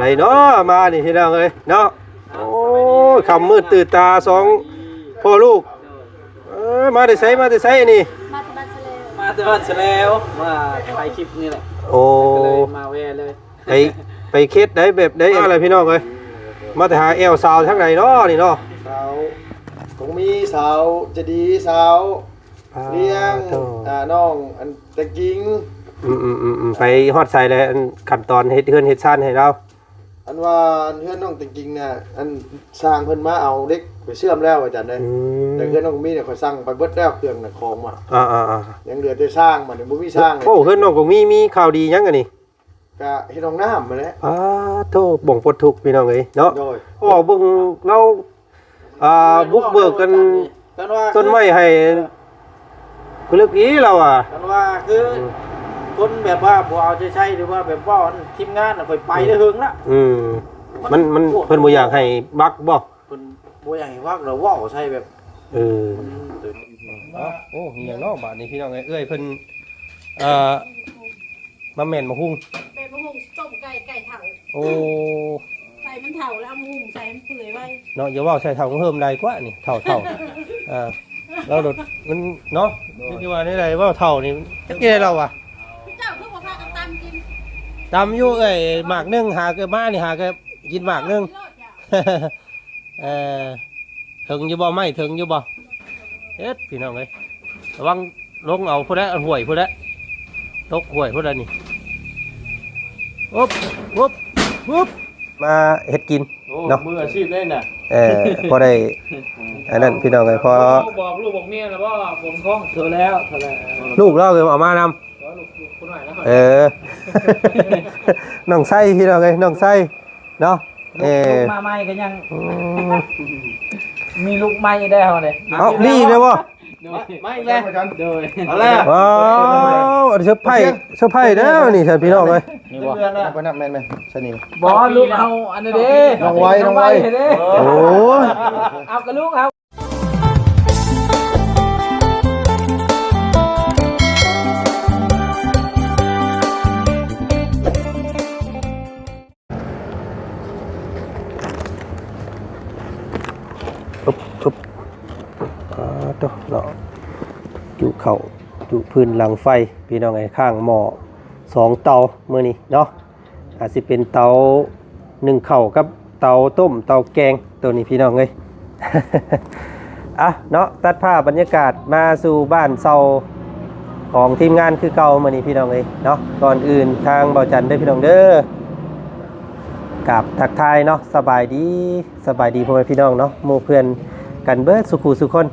ไสเนาะมานี่พี่น้องเอ้ยเนาะ โอ้ย ค่ำมืดตื่นตาสองพ่อลูก เออ มาแต่ไส มาแต่ไสอันนี้ มาแต่บ้านสะแลว มาแต่บ้านสะแลว มาถ่ายคลิปนี่แหละ โอ้ ก็เลยมาแวะเลย ไป ไปเขตใดแบบใดอะไรพี่น้องเอ้ย มาแต่หาแอวสาวทางใดเนาะนี่เนาะ สาวกงมี สาวจะดี สาว ปาดโธ่ เลี้ยง อ่า น้องอันตะกิง อืมๆๆๆ ไปฮอดไสแล้ว อันขั้นตอนเฮ็ดเฮือนเฮ็ดซานให้ลาว อันว่าอันเฮือนน้องตะกิงน่ะ อันช่างเพิ่นมาเอาเหล็กไปเชื่อมแล้วอาจารย์เด้ย อืม แต่เฮือนน้องกงมีเนี่ยข้อยสั่งไปเบิดแล้ว เครื่องน่ะ ของมา อ่าๆๆ ยังเหลือแต่ช่างมาเนี่ย บ่มีช่าง โอ้ เฮือนน้องกงมี มีข่าวดีหยังอันนี้ กะเฮ็ดห้องน้ำมาแหละ อ้าโธ่ บ่งปลดทุกข์พี่น้องเอ้ยเนาะ โดย ออกเบิ่งลาว อ่า บุกเบิกกัน กันว่า ต้นไม้ให้ เออ คือลึกอีหลาวอะ กันว่าคือ อืม คนแบบว่าบ่เอาใจใส่ หรือว่าแบบว่าทีมงานน่ะ ข่อยไปได้เฮิงละ อืม มัน มัน โอ้ เพิ่นบ่อยากให้บักบ่ เพิ่นบ่อยากให้วัก แล้วเว้าใส่แบบ เออ มัน เอ้า โอ้ อีหยังเนาะบาดนี้พี่น้องเอ้ย เอื้อยเพิ่น เอ่อ มาแม่นบักหุ่ง แม่นบักหุ่งสิต้มไก่ ไก่เฒ่า โอ้ ไก่มันเฒ่าแล้วเอามาหุงใส่มันเปื่อยไว เนาะ อย่าเว้าใส่เฒ่าเฮิ่มได้กว่านี่ เฒ่า เฒ่า เออ ลาวโดด มัน เนาะ โดย ที่ว่าแนวใด เว้าเฒ่านี่ จักแนวลาววะ เจ้าคือบ่พากันตำกิน ตำอยู่เอ้ย หมากหนึ่ง หาเกิดมานี่ หาเกิดกินหมากหนึ่ง เออ เถิงอยู่บ่ ไม้เถิงอยู่บ่ เอ็ด พี่น้องเอ้ย ระวังลงเอาพุ้นแหละ ห้วยพุ้นแหละ ตกห้วยพุ้นแหละนี่ อุ๊บ อุ๊บ อุ๊บ มาเฮ็ดกิน โอ้ เนาะ มืออาชีพเลยน่ะ เออ พอได้ อันนั้นพี่น้องเอ้ย พอ บอกลูกบอกเมียแล้วบ่ ผมคล่อง โทรแล้ว โทรแล้ว ลูกลาวก็เอามานำ เออ น้องไส้พี่น้องเอ้ย น้องไส้เนาะ เออ ลูกมาใหม่ก็ยัง อืม มีลูกใหม่ได้เฮาเด้ เอ้า นี่เด้บ่ โดย มาอีกแล้ว โดย เอาแล้ว ว้าว อันนี้เซอร์ไพรส์ เซอร์ไพรส์เด้อนี่ท่านพี่น้องเอ้ย นี่บ่ เดือนละ เอาไปนับแม่นๆ ใส่นี่ บ่ ลูกเอาอันนั้นเด้ น้องไว้ น้องไว้ น้องไว้เด้ โอ้ย เอากับลูกเอา อึบ อึบ อ่า โต เนาะ จุเข้า จุพื้นหลังไฟ พี่น้องเอ้ย ข้างหม้อสองเตามื้อนี้เนาะ อาจสิเป็นเตานึ่งข้าวกับเตาต้ม เตาแกง โตนี้พี่น้องเอ้ย อ่ะ เนาะ ตัดภาพบรรยากาศมาสู่บ้านเซาของทีมงานคือเก่ามื้อนี้พี่น้องเอ้ยเนาะ ก่อนอื่นทางบ่าวจันเด้อพี่น้องเด้อ กราบทักทายเนาะ สบายดี สบายดีพ่อแม่พี่น้องเนาะ หมู่เพื่อนกันเบิดสู่คู่สู่คน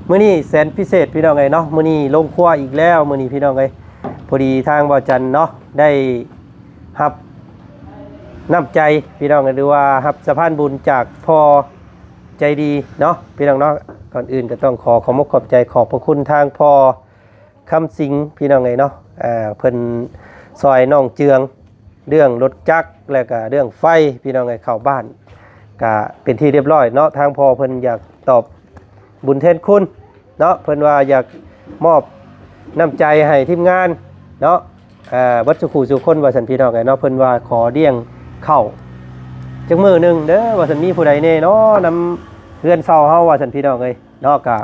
มื้อนี้แสนพิเศษพี่น้องเอ้ยเนาะ มื้อนี้ลงครัวอีกแล้ว มื้อนี้พี่น้องเอ้ย พอดีทางบ่าวจันเนาะ ได้รับน้ำใจพี่น้อง หรือว่ารับสะพานบุญจากพ่อใจดีเนาะ พี่น้องเนาะ ก่อนอื่นก็ต้องขอขอบมกขอบใจ ขอบพระคุณทางพ่อ คำสิง พี่น้องเอ้ยเนาะ อ่า เพิ่นซอยน้องเจือง เรื่องรถจักร แล้วก็เรื่องไฟ พี่น้องเอ้ย เข้าบ้าน ก็เป็นที่เรียบร้อยเนาะ ทางพ่อเพิ่นอยากตอบบุญแทนคุณเนาะ เพิ่นว่าอยากมอบน้ำใจให้ทีมงานเนาะ อ่า เบิดสู่คู่สู่คนว่าซั่นพี่น้องเอ้ยเนาะ เพิ่นว่าขอเลี้ยงข้าวจักมื้อหนึ่งเด้อ ว่าซั่น มีผู้ใดแน่เนาะ นำเฮือนเซาเฮา ว่าซั่นพี่น้องเอ้ยเนาะ ก็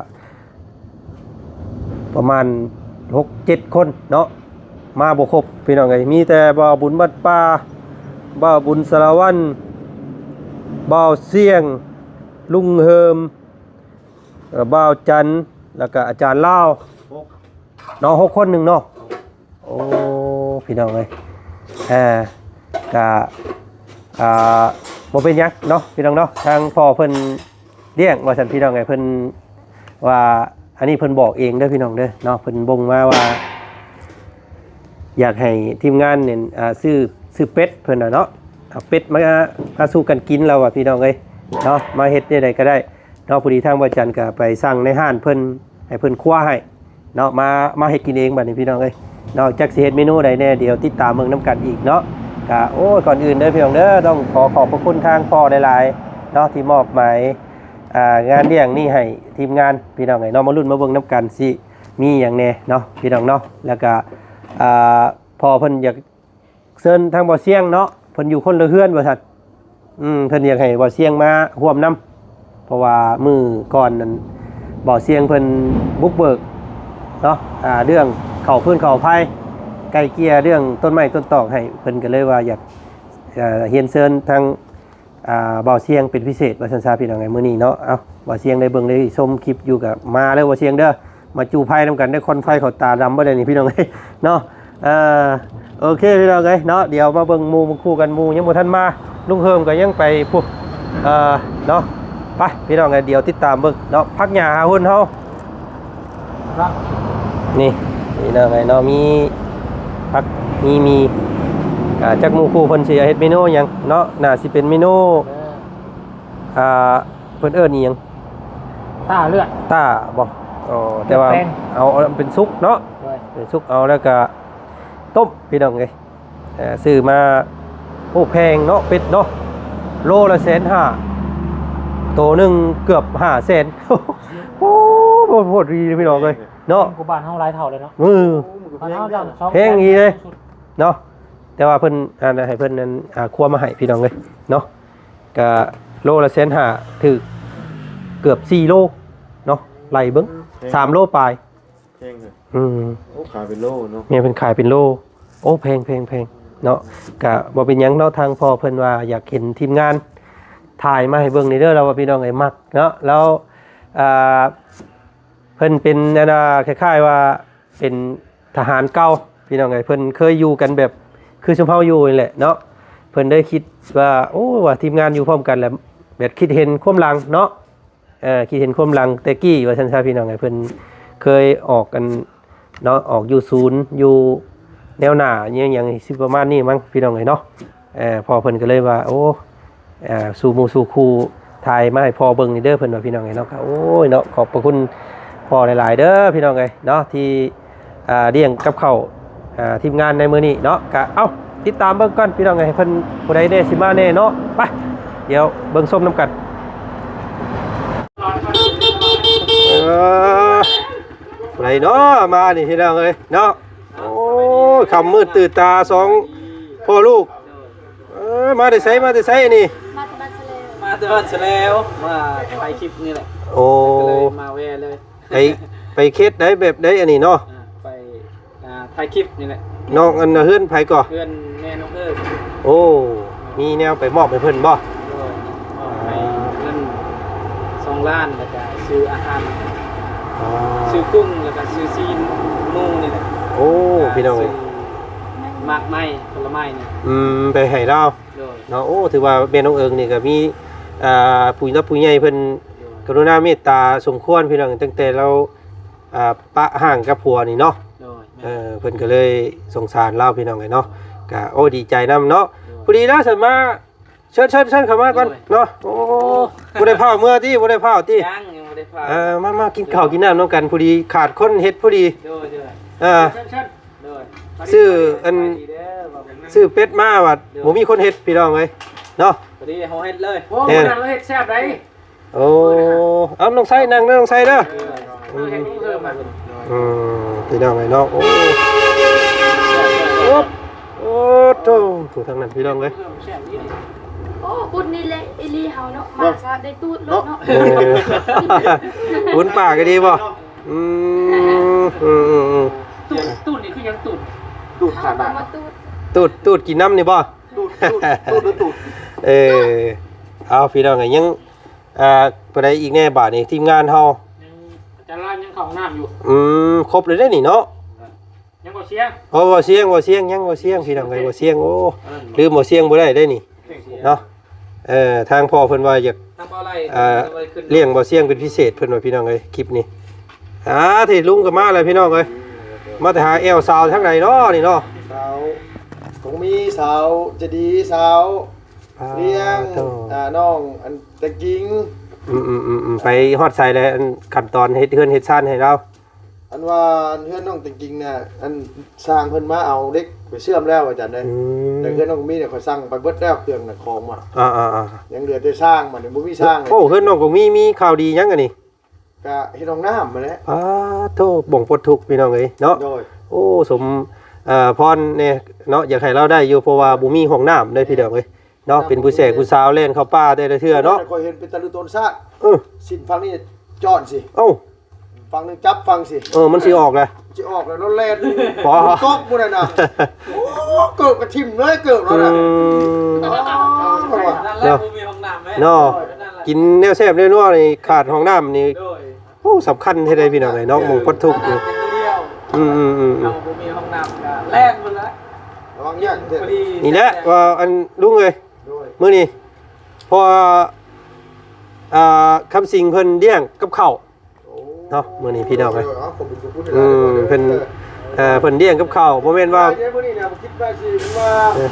ประมาณหกเจ็ดคนเนาะ มาบ่ครบพี่น้องเอ้ย มีแต่บ่าวบุญบ้านป่า บ่าวบุญสารวัตร บ่าวเสี่ยง ลุงเฮิม เอ่อ บ่าวจันทร์ แล้วก็อาจารย์ลาว เนาะ หกคนหนึ่งเนาะ โอ้ พี่น้องเอ้ย อ่า กะ อ่า บ่เป็นหยังเนาะ พี่น้องเนาะ ทางพ่อเพิ่นเลี้ยงว่าซั่น พี่น้องเอ้ย เพิ่นว่า อันนี้เพิ่นบอกเองเด้อพี่น้องเด้อเนาะ เพิ่นบ่งมาว่า อยากให้ทีมงานเนี่ย อ่า ซื้อ ซื้อเป็ด เพิ่นน่ะเนาะ เอาเป็ดมา มาสู่กันกิน ลาวว่า พี่น้องเอ้ยเนาะ มาเฮ็ดแนวใดก็ได้เนาะ พอดีทางบ่าวจันก็ไปสั่งในร้านเพิ่น ให้เพิ่นคั่วให้ เนาะ มา มาเฮ็ดกินเองบัดนี้พี่น้องเอ้ยเนาะ จักสิเฮ็ดเมนูใดแน่ เดี๋ยวติดตามเบิ่งนำกันอีกเนาะ กะ โอ้ย ก่อนอื่นเด้อพี่น้องเด้อ ต้องขอขอบพระคุณทางพ่อหลายๆเนาะ ที่มอบหมาย อ่า งานเลี้ยงนี่ให้ทีมงานพี่น้องเอ้ยเนาะ มาลุ้นมาเบิ่งนำกันสิมีหยังแน่เนาะพี่น้องเนาะ แล้วกะ อ่า พ่อเพิ่นอยาก เชิญทางบ่าวเสี่ยงเนาะ ເພິ່ນຢູ່ຄົນລະເຮືອນວ່າຊັ້ນ. ອືມ ເພິ່ນຢາກໃຫ້ບ່າວຊຽງມາຮ່ວມນຳ ເພາະວ່າມື້ກ່ອນນັ້ນບ່າວຊຽງເພິ່ນບຸກເບີກເນາະ ອ່າ ເລື່ອງເຂົ້າຟືນເຂົ້າໄຟ ໄກ່ເກ່ຍເລື່ອງຕົ້ນໄມ້ຕົ້ນຕອກໃຫ້ ເພິ່ນກໍເລີຍວ່າຢາກ ເອີ ຮຽນເຊີນທາງ ອ່າ ບ່າວຊຽງເປັນພິເສດວ່າຊັ້ນຊະ ພີ່ນ້ອງເອີຍ ມື້ນີ້ເນາະ. ເອົ້າ ບ່າວຊຽງໄດ້ເບິ່ງໄດ້ຊົມຄລິບຢູ່ກໍມາເດີບ່າວຊຽງເດີ ມາຈູ່ໄຟນຳກັນເດີ ຄວັນໄຟເຂົາຕາດຳເບິດແລ້ວນີ້ ພີ່ນ້ອງເອີຍເນາະ. ເອີ ໂອເຄ ພີ່ນ້ອງເອີຍເນາະ ດຽວມາເບິ່ງໝູ່ມາຄູ່ກັນ ໝູ່ຍັງບໍ່ທັນມາ ລຸງເຮີມກໍຍັງໄປພຸ້ນ ເອີ ເນາະ. ໄປ ພີ່ນ້ອງເອີຍ ດຽວຕິດຕາມເບິ່ງເນາະ ພັກຫຍ້າຫາຮຸ່ນເຮົາ ນີ້ ພີ່ນ້ອງເອີຍເນາະ ມີຜັກ ມີໝີ່ ອ່າ ຈັກໝູ່ຄູ່ເພິ່ນຊິເຮັດເມນູຫຍັງເນາະ ໜ້າຊິເປັນເມນູ ອ່າ ເພິ່ນເອີ້ນອີ່ຫຍັງ ຕ້າເລືອດ ຕ້າບໍ່? ອໍ ແຕ່ວ່າເລືອດແປງ ເອົາ ເອົາເປັນສຸກເນາະ ໂດຍ ເປັນສຸກ ເອົາແລ້ວກະຕົ້ມ ພີ່ນ້ອງເອີຍ. ເອີ ຊື້ມາ ໂອ້ ແພງເນາະ ເປັດເນາະ ໂລລະແສນຫ້າ ໂຕໜຶ່ງເກືອບຫ້າແສນ ໂອ້ ໂພດອີ່ຫຼີ ພີ່ນ້ອງເອີຍເນາະ ແພງກວ່າບ້ານເຮົາຫຼາຍເທົ່າເລີຍເນາະ ເອີ ບ້ານເຮົາຈະສອງແສນ ແພງອີ່ຫຼີເດ້ເນາະ. ແຕ່ວ່າເພິ່ນ ອັນ ໃຫ້ເພິ່ນ ອັນ ອ່າ ຄວາມມາໃຫ້ ພີ່ນ້ອງເອີຍເນາະ ກະໂລລະແສນຫ້າ ຖືກເກືອບສີ່ໂລເນາະ ໄລ່ເບິ່ງ ອືມ ສາມໂລປາຍ ແພງເລີຍ ອືມ ໂອ້ ຂາຍເປັນໂລເນາະ ແມ່ນ ເພິ່ນຂາຍເປັນໂລ ໂອ້ ແພງໆໆເນາະ. ກະບໍ່ເປັນຫຍັງເນາະ ທາງພໍ່ເພິ່ນວ່າຢາກເຫັນທີມງານ ຖ່າຍມາໃຫ້ເບິ່ງແດ່ເດີ ລາວວ່າ ພີ່ນ້ອງເອີຍ ມັກເນາະ ລາວ ອ່າ ເພິ່ນເປັນ ອັນ ອ່າ ຄ້າຍໆວ່າເປັນທະຫານເກົ່າ ພີ່ນ້ອງເອີຍ ເພິ່ນເຄີຍຢູ່ກັນແບບຄືຊຸມເຮົາຢູ່ນີ້ແຫຼະເນາະ. ເພິ່ນໄດ້ຄິດວ່າ ໂອ້ ວ່າທີມງານຢູ່ພ້ອມກັນແລ້ວ ແບບຄິດເຫັນຄວາມຫຼັງເນາະ ເອີ ຄິດເຫັນຄວາມຫຼັງແຕ່ກີ້ວ່າຊັ້ນຊະ ພີ່ນ້ອງເອີຍ ເພິ່ນເຄີຍອອກ ອັນ ເນາະ ອອກຢູ່ສູນ ຢູ່ແນວໜ້າ ອີ່ຫຍັງ ຫຍັງຊິປະມານນີ້ມັ້ງ ພີ່ນ້ອງເອີຍເນາະ. ເອີ ພໍ່ເພິ່ນກໍເລີຍວ່າ ໂອ້ ເອີ ສູ່ໝູ່ສູ່ຄູ່ ຖ່າຍມາໃຫ້ພໍ່ເບິ່ງນີ້ເດີ ເພິ່ນວ່າ ພີ່ນ້ອງເອີຍເນາະ. ກໍ ໂອ້ຍເນາະ ຂອບພະຄຸນພໍ່ຫຼາຍໆເດີ ພີ່ນ້ອງເອີຍເນາະ ທີ່ ອ່າ ລ້ຽງກັບເຂົ້າ ອ່າ ທີມງານໃນມື້ນີ້ເນາະ. ກະ ເອົ້າ ຕິດຕາມເບິ່ງກ່ອນ ພີ່ນ້ອງເອີຍ ເພິ່ນຜູ້ໃດແດ່ຊິມາແດ່ເນາະ. ໄປ ດຽວເບິ່ງຊົມນຳກັນ ເອີ ຜູ້ໃດເນາະມານີ້ ພີ່ນ້ອງເອີຍເນາະ. ໂອ້ຍ ຄ່ຳມືດຕື່ນຕາສອງພໍ່ລູກ ເອີ ມາແຕ່ໃສ ມາແຕ່ໃສອັນນີ້? ມາແຕ່ບ້ານສະແລວ ມາແຕ່ບ້ານສະແລວ ມາຖ່າຍຄລິບນີ້ແຫຼະ. ໂອ້ ກໍເລີຍມາແວ່ເລີຍ ໄປ ໄປເຂດໃດແບບໃດອັນນີ້ເນາະ? ອ່າ ໄປ ອ່າ ຖ່າຍຄລິບນີ້ແຫຼະ. ນ້ອງ ອັນ ເຮືອນໃຜກໍ? ເຮືອນແມ່ນ້ອງເອີ. ໂອ້ ມີແນວໄປມອບໃຫ້ເພິ່ນບໍ່? ໂດຍ ມອບໃຫ້ເພິ່ນສອງລ້ານ ແລ້ວກະຊື້ອາຫານ ອໍ ຊື້ກຸ້ງ ແລ້ວກະຊື້ຊີ້ນໝູນີ້ແຫຼະ. ໂອ້ ພີ່ນ້ອງເອີຍ ຊື້ໝາກໄມ້ ຜົນລະໄມ້ນີ້ ອືມ ໄປໃຫ້ລາວ. ໂດຍ ເນາະ. ໂອ້ ຖືວ່າແມ່ນ້ອງເອີງນີ້ກໍມີ ອ່າ ຜູ້ຫຼັກຜູ້ໃຫຍ່ເພິ່ນ ໂດຍ ກະລຸນາເມດຕາສົມຄວນ ພີ່ນ້ອງ ຕັ້ງແຕ່ລາວ ອ່າ ປະຮ່າງກັບຜົວນີ້ເນາະ. ໂດຍ ເອີ ເພິ່ນກໍເລີຍສົງສານລາວ ພີ່ນ້ອງເອີຍເນາະ. ກໍ ໂອ້ ດີໃຈນຳເນາະ. ໂດຍ ພໍດີລະ ຊັ້ນມາ ເຊີນ ເຊີນ ເຊີນເຂົ້າມາກ່ອນເນາະ. ໂອ້ ໂອ້ ບໍ່ໄດ້ຟ້າວເມືອຕິ ບໍ່ໄດ້ຟ້າວຕິ? ຍັງ ຍັງບໍ່ໄດ້ຟ້າວ. ເອີ ມາ ມາກິນເຂົ້າກິນນ້ຳນຳກັນ ພໍດີຂາດຄົນເຮັດພໍດີ. ໂດຍ ໂດຍ ເອີ ເຊີນ ເຊີນ ໂດຍ ຊື້ອັນ ຊື້ເປັດມາວ່າ ໂດຍ ບໍ່ມີຄົນເຮັດ ພີ່ນ້ອງເອີຍເນາະ. ພໍດີເຮົາເຮັດເລີຍ. ໂອ້ ແມ່ນ ມື້ນັ້ນເຮົາເຮັດແຊບໃດ. ໂອ້ ເອົາ ນ້ອງໄຊນັ່ງເດີ ນ້ອງໄຊເດີ. ເອີ ເອີ ເຮັດເພີ່ມມາ. ອືມ ພີ່ນ້ອງເອີຍເນາະ. ໂອ້ ໂອ້ ໂອ້ໂຕ ຜູ້ທາງນັ້ນ ພີ່ນ້ອງເອີຍ. ໂອ້ ບຸນນີ້ແຫຼະອີ່ຫຼີເຮົາເນາະ ມາຊະໄດ້ຕູດໂລດເນາະ. ເອີ ບຸນປາກກໍດີບໍ່? ອືມ ອືມ ອືມ ອືມ ຕູດ ຕູດນີ້ຄືຫຍັງ? ຕູດ ຕູດຂາດບາດ ມາຕູດ ຕູດ ຕູດກິນນ້ຳນີ້ບໍ່? ຕູດ ຕູດ ຕູດ ຕູດ. ເອີ ເອົາ ພີ່ນ້ອງເອີຍ ຍັງ ອ່າ ຜູ້ໃດອີກແດ່ບາດນີ້ ທີມງານເຮົາ ຍັງ ອາຈານລາວຍັງເຂົ້າຫ້ອງນ້ຳຢູ່. ອືມ ຄົບເລີຍເດ້ນີ້ເນາະ. ຍັງບໍ່ຊຽງ ໂອ້ ບໍ່ຊຽງ ບໍ່ຊຽງ ຍັງບໍ່ຊຽງ ພີ່ນ້ອງເອີຍ ບໍ່ຊຽງ. ໂອ້ ເອີ ລືມບໍ່ຊຽງບໍ່ໄດ້ເດ້ນີ້ເນາະ. ເອີ ທາງພໍ່ເພິ່ນວ່າຢາກ ເອີ ລ້ຽງບໍ່ຊຽງເປັນພິເສດ ເພິ່ນວ່າ ພີ່ນ້ອງເອີຍ ຄລິບນີ້. ອ່າ ທີ່ລຸງກໍມາແລ້ວ ພີ່ນ້ອງເອີຍ ມາແຕ່ຫາແອວສາວທາງໃດເນາະນີ້ເນາະ. ສາວ ຄົງມີ ສາວໃຈດີ ສາວ ອ່າ ລ້ຽງ ໂອ້ ອ່າ ນ້ອງ ອັນ ແຕງກິງ. ອືມໆໆໆ ໄປຮອດໃສແລ້ວ ອັນ ຂັ້ນຕອນເຮັດເຮືອນເຮັດຊານໃຫ້ລາວ? ອັນວ່າເຮືອນນ້ອງແຕງກິງນະ ອັນຊ່າງເພິ່ນມາເອົາເຫຼັກໄປເຊື່ອມແລ້ວ ອາຈານເອີຍ. ອືມ ແຕ່ເຮືອນນ້ອງມີນະ ຂ້ອຍສັ່ງໄປເບິດແລ້ວ ເຄື່ອງນະ ຂອງມາ. ອ່າໆໆ ຍັງເຫຼືອແຕ່ຊ່າງ ບາດນີ້ບໍ່ມີຊ່າງ. ໂອ້ ເຮືອນນ້ອງກໍມີ ມີຂ່າວດີຫຍັງອັນນີ້? ກະເຮັດຫ້ອງນ້ຳຫັ້ນແຫຼະ. ປາໂທ ບ່ອນປົດທຸກ ພີ່ນ້ອງເອີຍເນາະ. ໂດຍ ໂອ້ ສົມ ເອີ ພອນແດ່ເນາະ ຢາກໃຫ້ລາວໄດ້ຢູ່ ເພາະວ່າບໍ່ມີຫ້ອງນ້ຳເດ້ພີ່ນ້ອງເອີຍເນາະ ເປັນຜູ້ແຊກຜູ້ສາວແລ່ນເຂົ້າປ່າແຕ່ລະເທື່ອເນາະ ຂ້ອຍເຫັນເປັນຕາລຸຕົນຊາດ ເອີ ສິ້ນຝັ່ງນີ້ຈອນຊິ ເອົ້າ ຝັ່ງໜຶ່ງຈັບຝັ່ງຊິ ເອີ ມັນຊິອອກແຫຼະ ຊິອອກແລ້ວ ແລ່ນ ບໍ່ ຕົກໝົດແລ້ວນະ ໂອ້ ເກີບກະຖິ້ມເລີຍ ເກີບແລ້ວນະ ອືມ ເນາະ ເນາະ ກິນແນວແຊບແນວນົວນີ້ຂາດຫ້ອງນ້ຳນີ້ ໂອ້ ສຳຄັນແທ້ເດ້ພີ່ນ້ອງເອີຍເນາະ ໝ່ອງປົດທຸກນີ້ ອືມໆໆໆ ເຮົາບໍ່ມີຫ້ອງນ້ຳກະແລ່ນພຸ້ນລະ ລະວັງຢ່າງເດີ ນີ້ແຫຼະວ່າ ອັນ ລຸງເອີຍ ໂດຍ ມື້ນີ້ ເພາະວ່າ ອ່າ ຄຳສິງເພິ່ນລ້ຽງກັບເຂົ້າ ໂອ້ ເນາະ ມື້ນີ້ພີ່ນ້ອງເອີຍ ເອີ ເອົາ ຂອບຄຸນ ຂອບຄຸນ ອືມ ຫຼາຍໆ ເພິ່ນ ເອີ ເອີ ເພິ່ນລ້ຽງກັບເຂົ້າ ບໍ່ແມ່ນວ່າ ມື້ນີ້ນະ ບໍ່ຄິດວ່າຊິ ເອີ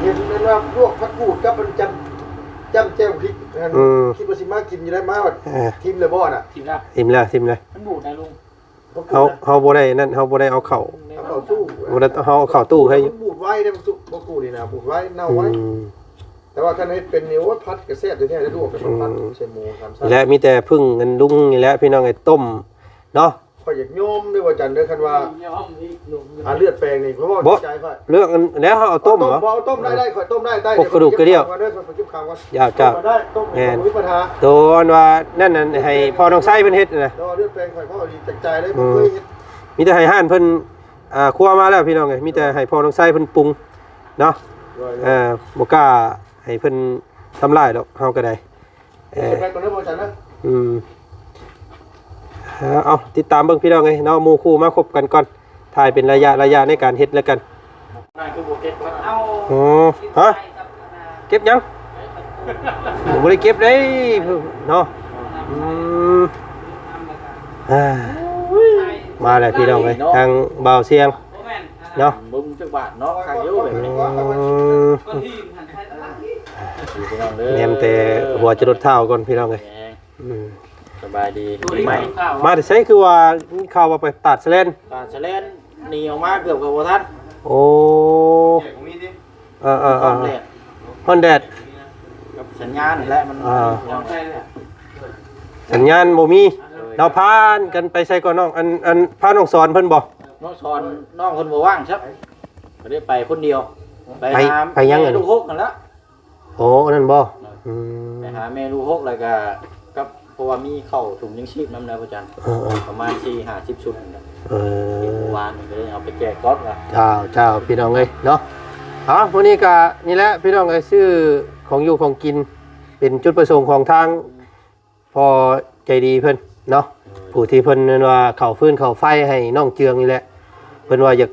ເຫັນແມ່ນວ່າລວກຜັກກູດກັບມັນຈ້ຳ ຈ້ຳແຈ່ວພິກ ອືມ ຄິດວ່າຊິມາກິນຢູ່ໄດ້ ມາບັດ ເອີ ຖິ້ມແລ້ວບໍ່ນະ ຖິ້ມແລ້ວ ຖິ້ມແລ້ວ ຖິ້ມແລ້ວ ມັນບູດນະລຸງ ເຮົາ ເຮົາບໍ່ໄດ້ນັ້ນ ເຮົາບໍ່ໄດ້ເອົາເຂົ້າ ເອົາເຂົ້າຕູ້ ບໍ່ໄດ້ ເຮົາເອົາເຂົ້າຕູ້ໃຫ້ຢູ່ ມັນບູດໄວເດ້ ບັກຕູ້ ບັກກູດນີ້ນະ ບູດໄວ ເນົ່າໄວ ອືມ ແຕ່ວ່າຄັນເຮັດເປັນນີ້ ໂອ້ຍ ຜັດກະແຊບແທ້ໆ ລວກກັບມັນ ອືມ ໃສ່ໝູ ສາມຊັ້ນ ແລະ ມີແຕ່ເພິ່ງອັນລຸງນີ້ແຫຼະ ພີ່ນ້ອງເອີຍ ຕົ້ມເນາະ ຂ້ອຍຢາກຍອມເດີວ່າຈັນເດີ ຄັນວ່າ ຍອມອີກ ອ່າ ເລືອດແປງນີ້ ຂ້ອຍເວົ້າໃນໃຈຂ້ອຍ ເລື່ອງອັນ ແລ້ວເຮົາເອົາຕົ້ມ ເອົາຕົ້ມ ເອົາຕົ້ມໄດ້ ໄດ້ ຂ້ອຍຕົ້ມໄດ້ ໄດ້ ພວກກະດູກກະດ່ຽວ ເກັບຂາກ່ອນເດີ ຂ້ອຍໄປເກັບຂາກ່ອນ ເຈົ້າ ເຈົ້າ ໄດ້ ຕົ້ມ ແມ່ນ ບໍ່ມີບັນຫາ ໂຕອັນວ່ານັ້ນ ອັນໃຫ້ພໍ່ນ້ອງໄຊເພິ່ນເຮັດນະ ແຕ່ວ່າເລືອດແປງຂ້ອຍ ເວົ້າອີກຈາກໃຈເລີຍ ອືມ ບໍ່ເຄີຍເຮັດ ມີແຕ່ໃຫ້ຮ້ານເພິ່ນ ອ່າ ຄົວມາແລ້ວພີ່ນ້ອງເອີຍ ມີແຕ່ໃຫ້ພໍ່ນ້ອງໄຊເພິ່ນປຸງເນາະ ໂດຍ ເອີ ບໍ່ກ້າໃຫ້ເພິ່ນທຳລາຍດອກ ເຮົາກໍໄດ້ ເອີ ເກັບໄວ້ກ່ອນເດີ ບໍ່ຈັນເດີ ອືມ ເອົາ ຕິດຕາມເບິ່ງພີ່ນ້ອງເອີຍເນາະ ໝູ່ຄູ່ມາຄົບກັນກ່ອນ ຖ່າຍເປັນໄລຍະໄລຍະໃນການເຮັດແລ້ວກັນ ຄືບໍ່ເກັບ ເອົາ ອໍ ຮະ ເກັບຫຍັງ? ບໍ່ໄດ້ເກັບເດ້ເນາະ ອືມ ອ່າ ມາແລ້ວພີ່ນ້ອງເອີຍ ທາງບ່າວຊຽງເນາະ ເບິ່ງຈັກບາດເນາະ ຄັກຢູ່ແບບນີ້ ອືມ ພີ່ນ້ອງເດີ ແນມແຕ່ຫົວຈະລົດເທົ້າກ່ອນພີ່ນ້ອງເອີຍ ອືມ ສະບາຍດີ ປີໃໝ່ ມາແຕ່ໃສ ຄືວ່າມີຂ່າວວ່າໄປຕາດສະແລນ ຕາດສະແລນ ໜີອອກມາເກືອບກໍບໍ່ທັນ ໂອ້ ເອີໆໆ ຮ້ອນແດດ ຮ້ອນແດດ ກັບສັນຍານແຫຼະ ມັນ ອ່າ ສັນຍານບໍ່ມີ ເຮົາພາກັນໄປໃສກ່ອນນ້ອງ ອັນ ອັນ ພານ້ອງສອນເພິ່ນບໍ່? ນ້ອງສອນ ນ້ອງເພິ່ນບໍ່ວ່າງຊະ ກໍໄດ້ໄປຄົນດຽວ ໄປ ໄປຫາ ໄປຫຍັງ ແມ່ລູກຫົກຫັ້ນລະ ໂອ້ ອັນນັ້ນບໍ່? ອືມ ໄປຫາແມ່ລູກຫົກ ແລ້ວກະກັບ ເພາະວ່າມີເຂົ້າຖົງຍັງຊີບນຳແລ້ວ ພະອາຈານ ເອີໆ ປະມານສີ່ຫ້າສິບຊຸດນີ້ແຫຼະ ເອີ ເມື່ອວານນີ້ກໍເລີຍເອົາໄປແຈກກ່ອນວ່າ ເຈົ້າ ເຈົ້າ ພີ່ນ້ອງເອີຍເນາະ ເອົາ ມື້ນີ້ກະນີ້ແຫຼະພີ່ນ້ອງເອີຍ ຊື້ຂອງຢູ່ຂອງກິນ ເປັນຈຸດປະສົງຂອງທາງພໍ່ໃຈດີເພິ່ນເນາະ ຜູ້ທີ່ເພິ່ນແມ່ນວ່າເຂົ້າຟືນເຂົ້າໄຟໃຫ້ນ້ອງເຈືອງນີ້ແຫຼະ ເພິ່ນວ່າຢາກ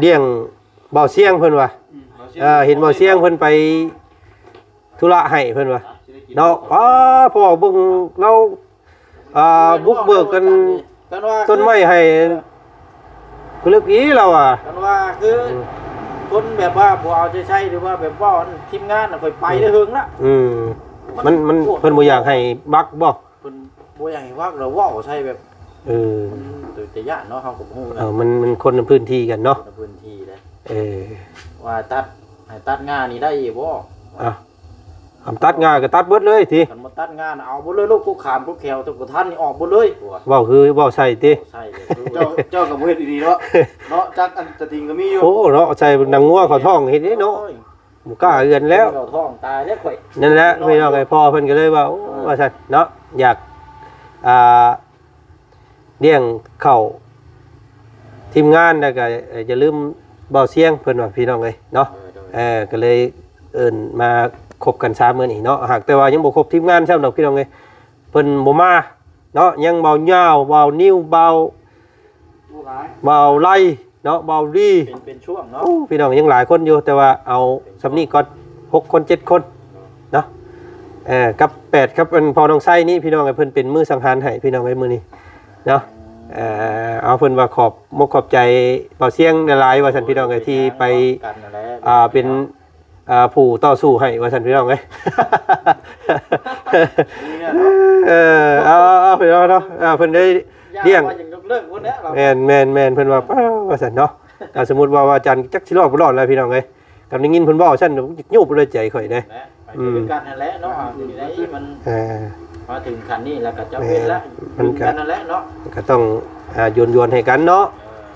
ລ້ຽງ ບ່າວຊຽງເພິ່ນວ່າ ອືມ ເອີ ເຫັນບ່າວຊຽງເພິ່ນໄປທຸລະໃຫ້ເພິ່ນວ່າເນາະ ປ້າ ພໍ່ເບິ່ງລາວ ອ່າ ບຸກເບີກກັນ ຄັນວ່າ ຕົ້ນໄມ້ໃຫ້ ເອີ ຄືລຶກອີລາວວ່າ ຄັນວ່າຄື ອືມ ຄົນແບບວ່າບໍ່ເອົາໃຈໃສ່ ຫຼືວ່າແບບເວົ້າທີມງານນະ ຂ້ອຍໄປໄດ້ເຫິງລະ ອືມ ມັນ ມັນ ມັນ ເພິ່ນບໍ່ຢາກໃຫ້ບັກບໍ່? ເພິ່ນບໍ່ຢາກໃຫ້ວັກ ແລ້ວເວົ້າໃສ່ແບບ ເອີ ມັນເປັນຕາຢ້ານເນາະ ເຮົາກໍບໍ່ຮູ້ນະ ເອີ ມັນ ມັນຄົນໃນພື້ນທີ່ກັນເນາະ ຄົນໃນພື້ນທີ່ເດ້ ເອີ ວ່າຕັດ ໃຫ້ຕັດງ່ານີ້ໄດ້ຢູ່ບໍ່? ອ່ະ ຄັນຕັດງ່າກໍຕັດເບິດເລີຍຕິ ຄັນບໍ່ຕັດງ່ານະ ເອົາເບິດເລີຍ ໂລກກົກຂາມກົກແຂວຕົກກະທັນນີ້ອອກເບິດເລີຍ ເວົ້າຄືເວົ້າໃສ່ຕິ ເວົ້າໃສ່ເລີຍ ເຈົ້າ ເຈົ້າກໍບໍ່ເຮັດອີ່ຫຼີເນາະ ເນາະ ຈັກອັນຕະຕິງກໍມີຢູ່ ໂອ້ ເນາະ ໃສ່ໜັງງົວເຂົ້າທ້ອງເຮັດເດ້ເນາະ ໂອ້ຍ ບໍ່ກ້າເຮືອນແລ້ວ ເຂົ້າທ້ອງຕາຍແລ້ວຂ້ອຍ ນັ້ນແຫຼະ ພີ່ນ້ອງເອີຍ ພໍ່ເພິ່ນກໍເລີຍວ່າ ໂອ້ ເອີ ວ່າຊັ້ນເນາະ ຢາກ ອ່າ ລ້ຽງເຂົ້າທີມງານ ແລ້ວກໍ ເອີ ຢ່າລືມບ່າວຊຽງ ເພິ່ນວ່າ ພີ່ນ້ອງເອີຍເນາະ ເອີ ໂດຍ ເອີ ກໍເລີຍເອີ້ນມາຄົບກັນຊາມື້ນີ້ເນາະ ຫາກແຕ່ວ່າຍັງບໍ່ຄົບທີມງານຊ້ຳດອກ ພີ່ນ້ອງເອີຍ ເພິ່ນບໍ່ມາເນາະ ຍັງບ່າວຍາວ ບ່າວນິວ ບ່າວ ບ່າວໄລເນາະ ບ່າວລີ ເປັນ ເປັນຊ່ວງເນາະ ໂອ້ ພີ່ນ້ອງຍັງຫຼາຍຄົນຢູ່ ແຕ່ວ່າເອົາສ່ຳນີ້ກ່ອນ ຫົກຄົນ ເຈັດຄົນເນາະ ເອີ ກັບແປດ ກັບອັນພໍ່ນ້ອງໄຊນີ້ ພີ່ນ້ອງເອີຍ ເພິ່ນເປັນມື້ສັງຫານໃຫ້ ພີ່ນ້ອງເອີຍ ມື້ນີ້ເນາະ ເອີ ເອົາ ເພິ່ນວ່າຂອບມົກຂອບໃຈບ່າວຊຽງຫຼາຍໆ ວ່າຊັ້ນ ພີ່ນ້ອງເອີຍ ທີ່ໄປ ອ່າ ເປັນ ອ່າ ຜູ້ຕໍ່ສູ້ໃຫ້ວ່າຊັ້ນ ພີ່ນ້ອງເອີຍ ເອີ ເອົາ ເອົາ ເອົາ ພີ່ນ້ອງເນາະ ເອີ ເພິ່ນໄດ້ລ້ຽງ ແມ່ນໆໆ ເພິ່ນວ່າ ປ້າ ວ່າຊັ້ນເນາະ ຖ້າສົມມຸດວ່າ ວ່າຈັນຈັກຊິລອດບໍ່ລອດແລ້ວ ພີ່ນ້ອງເອີຍ ຄັນໄດ້ຍິນເພິ່ນເວົ້າຊັ້ນ ຢາກໂຍບເລີຍໃຈຂ້ອຍເດ້ ອືມ ຄືກັນຫັ້ນແຫຼະເນາະ ເອົາ ຢູ່ໃນມັນ ເອີ ມາເຖິງຂັ້ນນີ້ແລ້ວກໍຈຳເປັນລະ ມັນກໍ ຄືກັນຫັ້ນແຫຼະເນາະ ກໍຕ້ອງ ອ່າ ຢວນໆໃຫ້ກັນເນາະ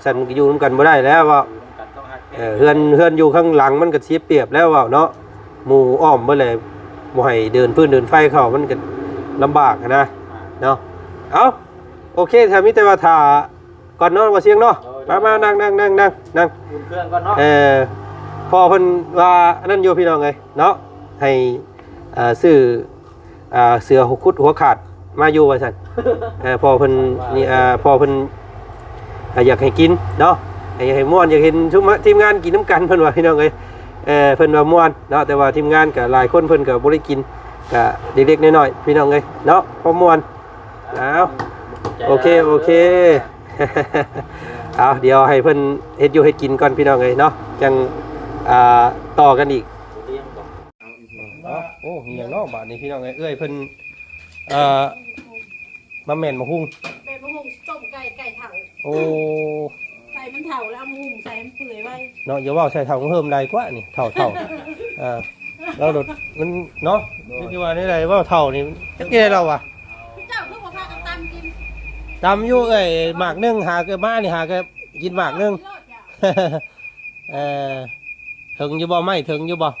ເອີ ຊັ້ນມັນກໍຢູ່ນຳກັນບໍ່ໄດ້ແລ້ວເວົ້າ. ຢູ່ນຳກັນຕ້ອງຮັກແພງ ເອີ ເຮືອນ ເຮືອນຢູ່ຂ້າງຫຼັງມັນກໍເສຍປຽບແລ້ວເວົ້າເນາະ ໝູ່ອ້ອມເບິດແລ້ວ ບໍ່ໃຫ້ເດີນຟືນເດີນໄຟເຂົ້າ ມັນກໍລຳບາກຫັ້ນນະ ອ່າ ເນາະ. ເອົ້າ ໂອເຄ ຖ້າມີແຕ່ວ່າຖ້າ ກ່ອນເນາະ ບໍ່ສຽງເນາະ. ໂດຍ ມາ ມາ ໂດຍ ນັ່ງ ນັ່ງ ນັ່ງ ນັ່ງ ອຸ່ນເຄື່ອງກ່ອນເນາະ. ເອີ ພໍ່ເພິ່ນວ່າອັນນັ້ນຢູ່ພີ່ນ້ອງເອີຍເນາະ ໃຫ້ ເອີ ຊື້ ອ່າ ເສືອຫົວຄຸດຫົວຂາດມາຢູ່ວ່າຊັ້ນ. ເອີ ພໍ່ເພິ່ນນີ້ ອ່າ ພໍ່ເພິ່ນ ອ່າ ຢາກໃຫ້ກິນເນາະ ໃຫ້ ໃຫ້ມ່ວນ ຢາກເຫັນຊຸມ ທີມງານກິນນຳກັນ ເພິ່ນວ່າພີ່ນ້ອງເອີຍ. ເອີ ເພິ່ນວ່າມ່ວນເນາະ ແຕ່ວ່າທີມງານກໍຫຼາຍຄົນ ເພິ່ນກໍບໍ່ໄດ້ກິນ ກໍເລັກໆນ້ອຍໆ ພີ່ນ້ອງເອີຍເນາະ ພໍມ່ວນ. ເອົາ ໂອເຄ ໂອເຄ ເອົາ ດຽວໃຫ້ເພິ່ນເຮັດຢູ່ເຮັດກິນກ່ອນພີ່ນ້ອງເອີຍເນາະ ຈັ່ງ ອ່າ ຕໍ່ກັນອີກ. ໂອ້ ມີຫຍັງເນາະບາດນີ້ພີ່ນ້ອງເອີຍ ເອື້ອຍເພິ່ນ ເອີ ມາແມ່ນໝາກຫຸ່ງ ແມ່ນໝາກຫຸ່ງ ຕົ້ມໄກ່ ໄກ່ເຖົ້າ. ໂອ້ ໄກ່ມັນເຖົ້າແລ້ວເອົາມາຫຸ່ງໃສ່ໃຫ້ມັນເປື່ອຍໄວເນາະ. ຢ່າເວົ້າໃສ່ເຖົ້າເຮີມໄດ້ກວ່ານີ້ ເຖົ້າໆ ເອີ ລາວໂດດມັນເນາະ ຄືວ່າແນວໃດ ເວົ້າເຖົ້ານີ້ຈັກແນວລາວວ່າ. ເຈົ້າຄືບໍ່ພາກັນຕຳກິນ? ຕຳຢູ່ເອື້ອຍ ໝາກໜຶ່ງ ຫາກໍມານີ້ ຫາກໍກິນໝາກໜຶ່ງ. ເອີ ເຖິງຢູ່ບໍ່ ໄມ້ເຖິງຢູ່ບໍ່?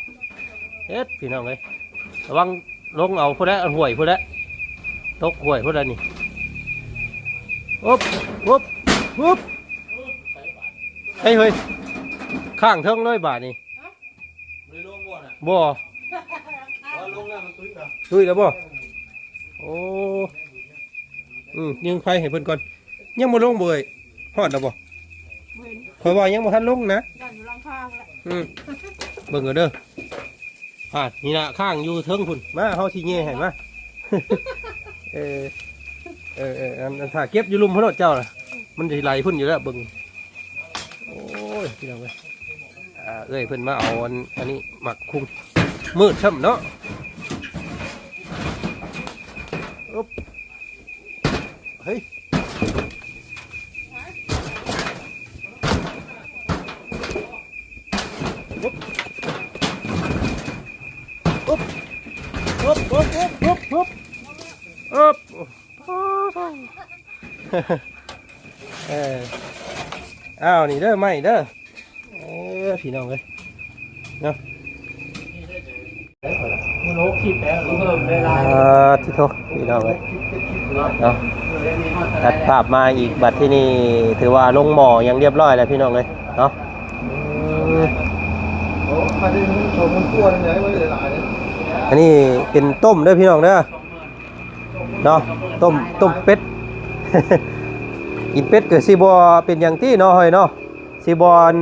ເຮັດ ພີ່ນ້ອງເອີຍ ລະວັງລົງເອົາພຸ້ນແຫຼະ ຫ້ວຍພຸ້ນແຫຼະ ຕົກຫ້ວຍພຸ້ນແຫຼະນີ້. ໂອບ ໂອບ ໂອບ ເຮີ້ຍ ເຮີ້ຍ ຄ້າງເທິງເລີຍບາດນີ້. ບໍ່ໄດ້ລົງບໍ່ນະ? ບໍ່ ວ່າລົງແລ້ວມັນຕຸ້ຍແລ້ວ ຕຸ້ຍແລ້ວບໍ່? ໂອ້ ອືມ ຍິງໄຟໃຫ້ເພິ່ນກ່ອນ. ຍັງບໍ່ລົງບໍ່ເອີຍ? ຮອດແລ້ວບໍ່? ບໍ່ເຫັນ ຂ້ອຍວ່າຍັງບໍ່ທັນລົງນະ. ຢ້ານຢູ່ຫຼັງຄາພຸ້ນແຫຼະ. ອືມ ເບິ່ງເອົາເດີ. ອ່າ ນີ້ລະ ຄ້າງຢູ່ເທິງພຸ້ນ. ມາ ເຮົາຊິແຍ່ໃຫ້ ມາ. ເອີ ເອີ ເອີ ອັນ ອັນ ຖ້າເກັບຢູ່ລຸ່ມພຸ້ນໂລດເຈົ້ານະ ມັນຊິໄຫຼພຸ້ນຢູ່ແລ້ວ ເບິ່ງ. ໂອ້ຍ ພີ່ນ້ອງເອີຍ ອ່າ ເອື້ອຍເພິ່ນມາເອົາອັນ ອັນນີ້ ໝາກຫຸ່ງ ມືດຊ້ຳເນາະ. ອຶບ ເຮີ້ຍ ອຶບ ອຶບ ອຶບ ອຶບ ອຶບ ອຶບ ອຶບ. ເອີ ອ້າວ ນີ້ເດີ ໄມ້ເດີ. ເອີ ພີ່ນ້ອງເອີຍເນາະ ມັນຫົກສິບແລ້ວ ເພີ່ມໄດ້ຫຼາຍ. ອ່າ ທິໂທ ພີ່ນ້ອງເອີຍເນາະ ຕັດພາບມາອີກ ບັດທີນີ້ຖືວ່າລົງໝໍ້ຢ່າງຮຽບຮ້ອຍແລ້ວ ພີ່ນ້ອງເອີຍເນາະ. ອືມ ໂອ້ ມາໄດ້ສອງໝື່ນກວ່ານີ້ ໄດ້ຫຼາຍເດ້. ອັນນີ້ເປັນຕົ້ມເດີ ພີ່ນ້ອງເດີ. ເນາະ ຕົ້ມ ຕົ້ມເປັດ ກິນເປັດກໍຊິບໍ່ເປັນຫຍັງຕິເນາະ ເຮີ້ຍເນາະ ຊິບໍ່ອັນ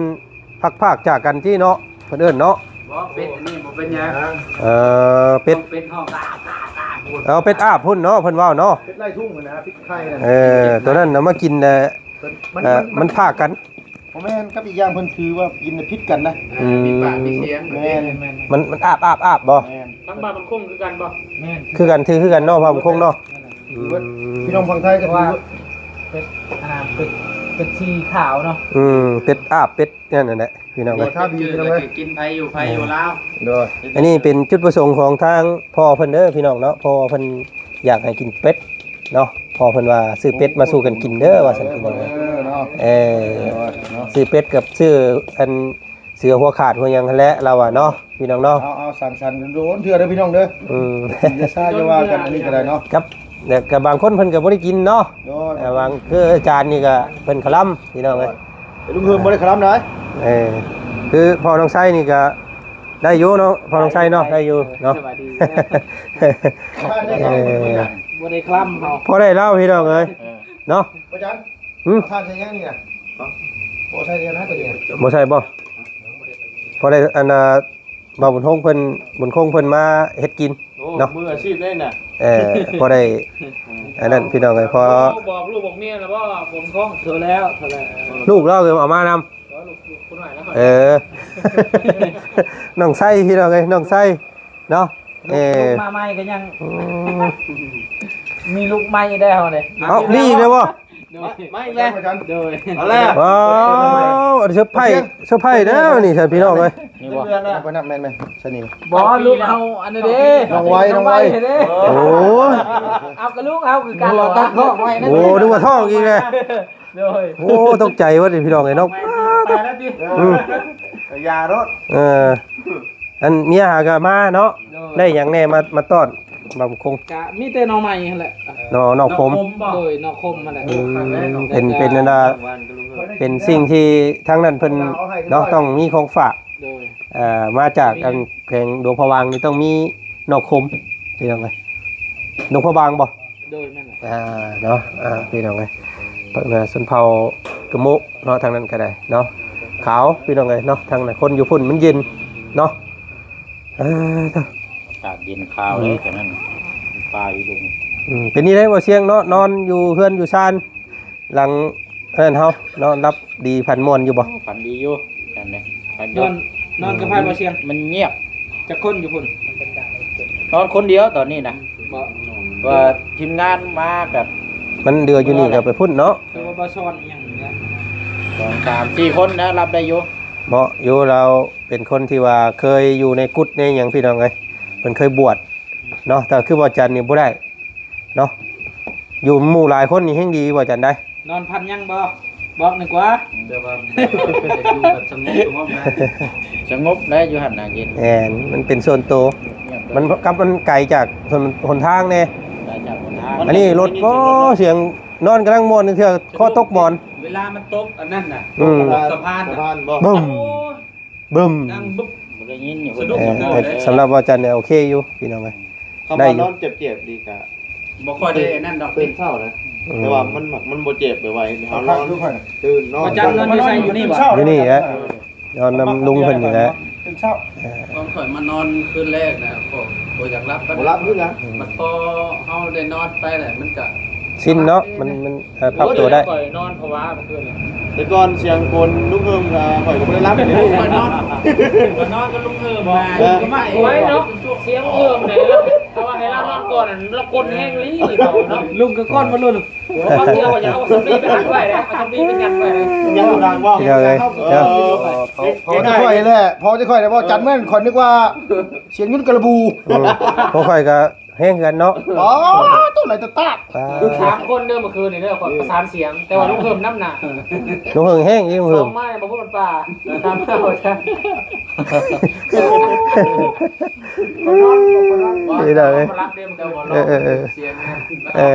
ພັດພາກຈາກກັນຕິເນາະ ເພິ່ນເອີ້ນເນາະ. ບໍ່ ເປັດອັນນີ້ບໍ່ເປັນຫຍັງ. ເອີ ເປັດ ເປັດຮ້ອງອາບອາບອາບພຸ້ນ. ເອີ ເປັດອາບພຸ້ນເນາະ ເພິ່ນເວົ້າເນາະ ເປັດໄລ່ທຸ່ງນະ ເປັດໄຂ່ນະ. ເອີ ໂຕນັ້ນນະມາກິນແຕ່ ມັນ ເອີ ມັນ ມັນພາກກັນ. ບໍ່ແມ່ນ ກັບອີກຢ່າງເພິ່ນຖືວ່າກິນແລ້ວຜິດກັນນະ. ອືມ ມີປາກມີສຽງ. ແມ່ນ ແມ່ນ ມັນ ມັນອາບອາບອາບບໍ່? ແມ່ນ ທາງບ້ານມັນຄົງຄືກັນບໍ່? ແມ່ນ ຄືກັນ ຖືຄືກັນເນາະ ບ້ານມັນຄົງເນາະ. ອືມ ພີ່ນ້ອງຝັ່ງໄທກໍຖືວ່າເປັດ ອັນນັ້ນ ເປັດ ເປັດສີຂາວເນາະ. ອືມ ເປັດອາບ ເປັດນັ້ນແຫຼະ ພີ່ນ້ອງເອີຍ ກິນໄຜຢູ່ໄຜຢູ່ລາວ. ໂດຍ ອັນນີ້ເປັນຈຸດປະສົງຂອງທາງພໍ່ເພິ່ນເດີ ພີ່ນ້ອງເນາະ ເພາະວ່າເພິ່ນຢາກໃຫ້ກິນເປັດເນາະ ພໍ່ເພິ່ນວ່າຊື້ເປັດມາສູ່ກັນກິນເດີ ວ່າຊັ້ນ ພີ່ນ້ອງເອີຍ. ເອີ ຊື້ເປັດກັບຊື້ອັນ ເສືອຫົວຂາດຫົວຫຍັງຫັ້ນແຫຼະ ລາວວ່າເນາະ ພີ່ນ້ອງເນາະ. ເອົາ ເອົາ ສັງສັນໂດນເທື່ອເດີພີ່ນ້ອງເດີ. ອືມ ຢ່າຊ້າຢ່າວ່າກັນ ອັນນີ້ກໍໄດ້ເນາະ ຄັບ. ແຕ່ກໍບາງຄົນເພິ່ນກໍບໍ່ໄດ້ກິນເນາະ. ໂດຍ ອ່າ ບາງຄືອາຈານນີ້ກໍເພິ່ນຄະລຳ ພີ່ນ້ອງເອີຍ. ແຕ່ລຸງເຮີມບໍ່ໄດ້ຄະລຳໃດ. ເອີ ຄືພໍ່ນ້ອງໄຊນີ້ກໍໄດ້ຢູ່ເນາະ ພໍ່ນ້ອງໄຊເນາະ ໄດ້ຢູ່ເນາະ. ສະບາຍດີ. ເອີ ບໍ່ໄດ້ຄະລຳເຮົາ ພໍໄດ້ລາວ ພີ່ນ້ອງເອີຍ ເອີ ເນາະ. ອາຈານ ຫືມ ທ່ານໃຊ້ຫຍັງນີ້ນະ? ບໍ່ໃຊ້ແລ້ວນະຕົວນີ້ນະ. ບໍ່ໃຊ້ບໍ່? ພໍໄດ້ ອັນນ່າ ບ່າວບຸນຄົງເພິ່ນ ບຸນຄົງເພິ່ນມາເຮັດກິນ. ໂອ້ ເນາະ ມືອາຊີບເດ້ນະ. ເອີ ພໍໄດ້ ອືມ ອັນນັ້ນ ພີ່ນ້ອງເອີຍ ພໍ ບອກລູກບອກເມຍແລ້ວບໍ່ ບຸນຄົງ? ໂທແລ້ວ ໂທແລ້ວ. ລູກລາວກໍເອົາມານຳ. ເອີ ລູກ ລູກຜູ້ນ້ອຍລາວ. ເອີ ນ້ອງໄຊ ພີ່ນ້ອງເອີຍ ນ້ອງໄຊເນາະ. ເອີ ລູກມາໃໝ່ກໍຍັງ ອືມ ມີລູກໃໝ່ໄດ້ເຮົາເດ້. ເອົ້າ ມີອີກແລ້ວບໍ່? ໂດຍ ມາ ມາອີກແລ້ວ ໂດຍ ເອົາແລ້ວ ວ້າວ ອັນເຊີໄພຣສ໌ ເຊີໄພຣສ໌ເດີນີ້ ທ່ານພີ່ນ້ອງເອີຍ ນີ້ບໍ່ ເດືອນລະ ໄປນຳ ແມ່ນໆ ໃສ່ນີ້ ບໍ່ ລູກເຮົາອັນນັ້ນເດ້ ນ້ອງໄວ ນ້ອງໄວ ເດ້ ໂອ້ຍ ເອົາກະລູກເຮົາຄືກັນ ໂອ້ ຕັດທ້ອງໄວ້ນະ ໂອ້ ນຶກວ່າທ້ອງອີກແລ້ວ ໂດຍ ໂອ້ ຕົກໃຈວ່ານີ້ພີ່ນ້ອງເອີຍເນາະ ໄປແລ້ວຕິ ອືມ ຢ່າໂລດ ເອີ ອັນເມຍຫາກໍມາເນາະ ໂດຍ ໄດ້ຫຍັງແດ່ມາ ມາຕ້ອນບ່າວຄົງ ກະມີແຕ່ໜໍ່ໄມ້ຫັ້ນແຫຼະ ໜໍ່ ໜໍ່ຂົມ ໜໍ່ຂົມບໍ່ ໂດຍ ໜໍ່ຂົມຫັ້ນແຫຼະ ອືມ ເປັນ ເປັນອັນນ່າ ເປັນສິ່ງທີ່ທາງນັ້ນເພິ່ນເນາະ ຕ້ອງມີຂອງຝາກ ໂດຍ ເອີ ມາຈາກອັນແຂວງຫຼວງພະບາງນີ້ຕ້ອງມີໜໍ່ຂົມ ພີ່ນ້ອງເອີຍ ຫຼວງພະບາງບໍ່? ໂດຍ ແມ່ນແຫຼະ ອ່າ ເນາະ ອ່າ ພີ່ນ້ອງເອີຍ ເພິ່ນວ່າຊົນເຜົ່າກະໂມະເນາະ ທາງນັ້ນກໍໄດ້ເນາະ ຂາວ ພີ່ນ້ອງເອີຍເນາະ ທາງນັ້ນຄົນຢູ່ພຸ້ນມັນເຢັນເນາະ ເອີ ອາກາດເຢັນຂາວເລີຍ ອືມ ຕອນນັ້ນ ປ່າຢູ່ດົງ ອືມ ເປັນນີ້ໄດ໋ ບໍ່ຊຽງເນາະ ນອນຢູ່ເຮືອນຢູ່ຊານ ຫຼັງເຮືອນເຮົາເນາະ ຫຼັບດີຝັນມ່ວນຢູ່ບໍ່? ໂອ້ ຝັນດີຢູ່ ຈັ່ງໃດ ນອນ ນອນກັບໃຜບໍ່ຊຽງ? ມັນງຽບ ຈັກຄົນຢູ່ພຸ້ນ? ນອນຄົນດຽວຕອນນີ້ນະ ບໍ່ ວ່າທີມງານມາກັບ ມັນເຫຼືອຢູ່ນີ້ກໍໄປພຸ້ນເນາະ ຄືວ່າບໍ່ຊ້ອນອີ່ຫຍັງນີ້ແຫຼະ ສອງ ສາມ ສີ່ຄົນນະ ຫຼັບໄດ້ຢູ່ ເໝາະຢູ່ ລາວເປັນຄົນທີ່ວ່າເຄີຍຢູ່ໃນກຸດໃນຫຍັງ ພີ່ນ້ອງເອີຍ ເພິ່ນເຄີຍບວດເນາະ ແຕ່ຄືບໍ່ຈັນນີ້ບໍ່ໄດ້ ເນາະ ຢູ່ໝູ່ຫຼາຍຄົນນີ້ແຮງດີວ່າຈັ່ງໃດ? ນອນພັນຍັງບໍ່? ບອກໜຶ່ງກວ່າ ແຕ່ວ່າ ແຕ່ວ່າເປັນຢູ່ແບບສະຫງົບ ສະຫງົບນະ ສະຫງົບແລ້ວຢູ່ຫັ້ນນະເຢັນ ແມ່ນ ມັນເປັນສ່ວນໂຕ ມັນກັບມັນໄກຈາກຫົນ ຫົນທາງແດ່ ໄກຈາກຫົນທາງ ອັນນີ້ລົດ ໂອ້ ສຽງນອນກຳລັງມ່ວນເທື່ອ ຄໍຕົກໝອນ ເວລາມັນຕົກອັນນັ້ນນະ ອືມ ຕົກສະພານ ສະພານບໍ່? ບຶ້ມ ໂອ້ຍ ບຶ້ມ ດັງບຶບ ບໍ່ໄດ້ຍິນຢູ່ ສະດຸ້ງ ເອີ ເອີ ສຳລັບວ່າຈັນນີ້ໂອເຄຢູ່ພີ່ນ້ອງເອີຍ ຄຳວ່ານອນເຈັບໆນີ້ກະ ບໍ່ຄ່ອຍໄດ້ອັນນັ້ນດອກ ຕື່ນເຊົ້ານະ ອືມ ແຕ່ວ່າມັນ ມັນບໍ່ເຈັບແບບວ່າເຮົານອນຕື່ນນອນ ວ່າຈັນນອນຢູ່ໃສ ຢູ່ນີ້ບໍ່? ຢູ່ນີ້ແຫຼະ ນອນນຳລຸງເພິ່ນນີ້ແຫຼະ ຕື່ນເຊົ້າ ເອີ ຕອນຂ້ອຍມານອນຄືນແລກນະ ກໍບໍ່ຢາກຫຼັບ ບໍ່ຫຼັບຄືກັນ ມັນພໍເຮົາໄດ້ນອນໄປແຫຼະ ມັນກະຊິນເນາະ ມັນ ມັນ ເອີ ປັບຕົວໄດ້ ຂ້ອຍນອນພະວາເມື່ອຄືນນີ້ ແຕ່ກ່ອນສຽງໂກນລຸງເຮີມກໍຂ້ອຍກໍບໍ່ໄດ້ຫຼັບ ຂ້ອຍນອນ ຂ້ອຍນອນກັບລຸງເຮີມ ເອີ ມາ ໄວ້ເນາະ ສຽງເຮີມເດ້ ແຕ່ວ່າໃຫ້ລາວນອນກ່ອນນັ້ນ ລາວກົນແຮງອີ່ຫຼີເນາະ ລຸງກໍກ່ອນບໍ່ລຸງ ວ່າດຽວວ່າຈະເອົາສຳລີໄປອັດໄວ້ເດ້ ເອົາສຳລີໄປຍັດໄວ້ເດ້ ຍັງບໍ່ດັງບໍ່ ເອີ ເອີ ພໍຈະຄ່ອຍແຫຼະ ພໍຈະຄ່ອຍແຫຼະ ເວົ້າຈັນແມ່ນ ຂ້ອຍນຶກວ່າສຽງຍຸນກະລະບູ ເອີ ຂອງຂ້ອຍກໍ ແຮງຄືກັນເນາະ ອໍ ໂຕໄຫຼຕະຕາດ ອ່າ ສາມຄົນເດີ ເມື່ອຄືນນີ້ເດີ ຂ້ອຍປະສານສຽງ ແຕ່ວ່າລຸງເຮີມນຳໜ້າ ລຸງເຮີມແຮງອີ່ ລຸງເຮີມ ສອງມາບໍ່ຮູ້ມັນປ່າ ຕາມເຮົາ ນີ້ດອກເອີຍ ເອີ ເອີ ເອີ ເອີ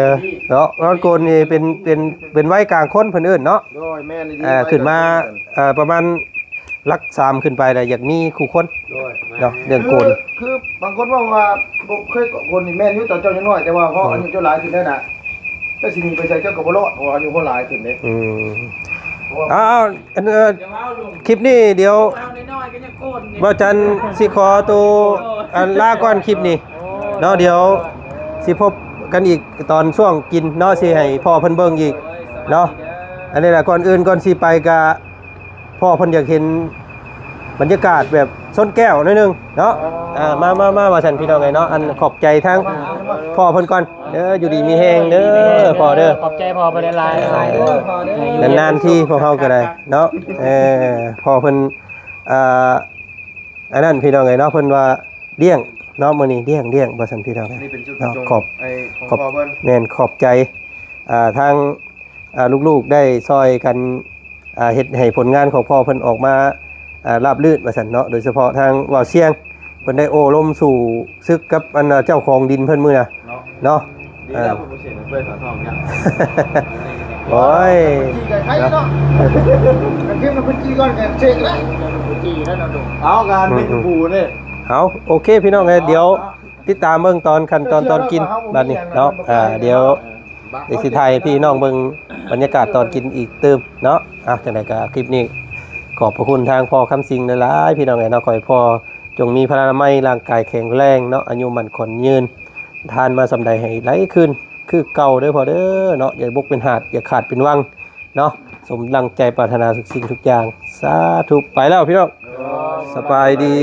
ເນາະ ນອນໂກນນີ້ເປັນ ເປັນ ເປັນໄວກາງຄົນເພິ່ນເອີ້ນເນາະ ໂດຍ ແມ່ນ ອ່າ ຂຶ້ນມາ ເອີ ປະມານ ຫຼັກສາມຂຶ້ນໄປແລ້ວ ຢາກມີຄູ່ຄົນ ໂດຍ ເນາະ ເລື່ອງໂກນ ຄື ຄືບາງຄົນເວົ້າວ່າບໍ່ເຄີຍໂກນນີ້ແມ່ນຢູ່ ຕອນເຈົ້າຍັງນ້ອຍ ແຕ່ວ່າພໍອາຍຸເຈົ້າຫຼາຍຂຶ້ນແລ້ວນະ ເຈົ້າຊິໜີໄປໃສເຈົ້າກໍບໍ່ລອດ ເພາະວ່າອາຍຸເຮົາຫຼາຍຂຶ້ນເດ້ ອືມ ເອົາ ອັນ ເອີ ຄລິບນີ້ດຽວ ເວົ້ານ້ອຍໆກໍຍັງໂກນ ເວົ້າຈັນຊິຂໍໂຕ ອັນ ລາກ່ອນຄລິບນີ້ເນາະ ດຽວຊິພົບກັນອີກຕອນຊ່ວງກິນເນາະ ຊິໃຫ້ພໍ່ເພິ່ນເບິ່ງອີກເນາະ ອັນນີ້ລະ ກ່ອນອື່ນ ກ່ອນຊິໄປກະ ພໍ່ເພິ່ນຢາກເຫັນບັນຍາກາດແບບຊົນແກ້ວໜ້ອຍໜຶ່ງເນາະ ອ່າ ມາ ມາ ມາ ວ່າຊັ້ນພີ່ນ້ອງເອີຍເນາະ ອັນຂອບໃຈທາງພໍ່ເພິ່ນກ່ອນເດີ ຢູ່ດີມີແຮງເດີພໍ່ເດີ ຂອບໃຈພໍ່ເພິ່ນຫຼາຍໆ ນານໆທີພວກເຮົາກໍໄດ້ເນາະ ເອີ ພໍ່ເພິ່ນ ອ່າ ອັນນັ້ນພີ່ນ້ອງເອີຍເນາະ ເພິ່ນວ່າລ້ຽງເນາະ ມື້ນີ້ລ້ຽງ ລ້ຽງ ວ່າຊັ້ນພີ່ນ້ອງເອີຍເນາະ ຂອບ ຂອບ ແມ່ນ ຂອບໃຈ ອ່າ ທາງ ອ່າ ລູກໆໄດ້ຊ່ອຍກັນ ອ່າ ເຮັດໃຫ້ຜົນງານຂອງພໍ່ເພິ່ນອອກມາ ອ່າ ລາບລື່ນວ່າຊັ້ນເນາະ ໂດຍສະເພາະທາງບ່າວຊຽງ ເພິ່ນໄດ້ໂອ້ລົມສູ້ສຶກກັບອັນ ອ່າ ເຈົ້າຂອງດິນເພິ່ນມື້ນະເນາະ ເນາະ ດີແລ້ວ ອ່າ ເພິ່ນບໍ່ເສຍເປີດຝາທ້ອງຍັງ ໂອ້ຍ ມັນຈີ່ໄກໄຄເນາະ ເນາະ ມັນເພິ່ນຈີ່ກ່ອນກໍເສກແລ້ວ ເອົາການເປັນຜູ້ເດ້ ເອົາ ໂອເຄ ພີ່ນ້ອງເອີຍ ດຽວຕິດຕາມເບິ່ງຕອນຂັ້ນຕອນຕອນກິນບັດນີ້ເນາະ ອ່າ ດຽວ ເອີ ດຽວຊິຖ່າຍໃຫ້ພີ່ນ້ອງເບິ່ງບັນຍາກາດຕອນກິນອີກຕື່ມເນາະ ອ່າ ຈັ່ງໃດກໍຄລິບນີ້ ຂອບພະຄຸນທາງພໍ່ຄຳສິງຫຼາຍໆ ພີ່ນ້ອງເອີຍເນາະ ຂໍໃຫ້ພໍ່ຈົ່ງມີພະລານາໄມ ຮ່າງກາຍແຂງແຮງເນາະ ອາຍຸໝັ້ນຂວັນຍືນ ທານມາສ່ຳໃດໃຫ້ໄຫຼຄືນຄືເກົ່າເດີພໍ່ເດີເນາະ ຢ່າບົກເປັນຫາດ ຢ່າຂາດເປັນວັງເນາະ ສົມດັ່ງໃຈປາດຖະໜາທຸກສິ່ງທຸກຢ່າງ ສາທຸ ໄປແລ້ວພີ່ນ້ອງ ສະບາຍດີ.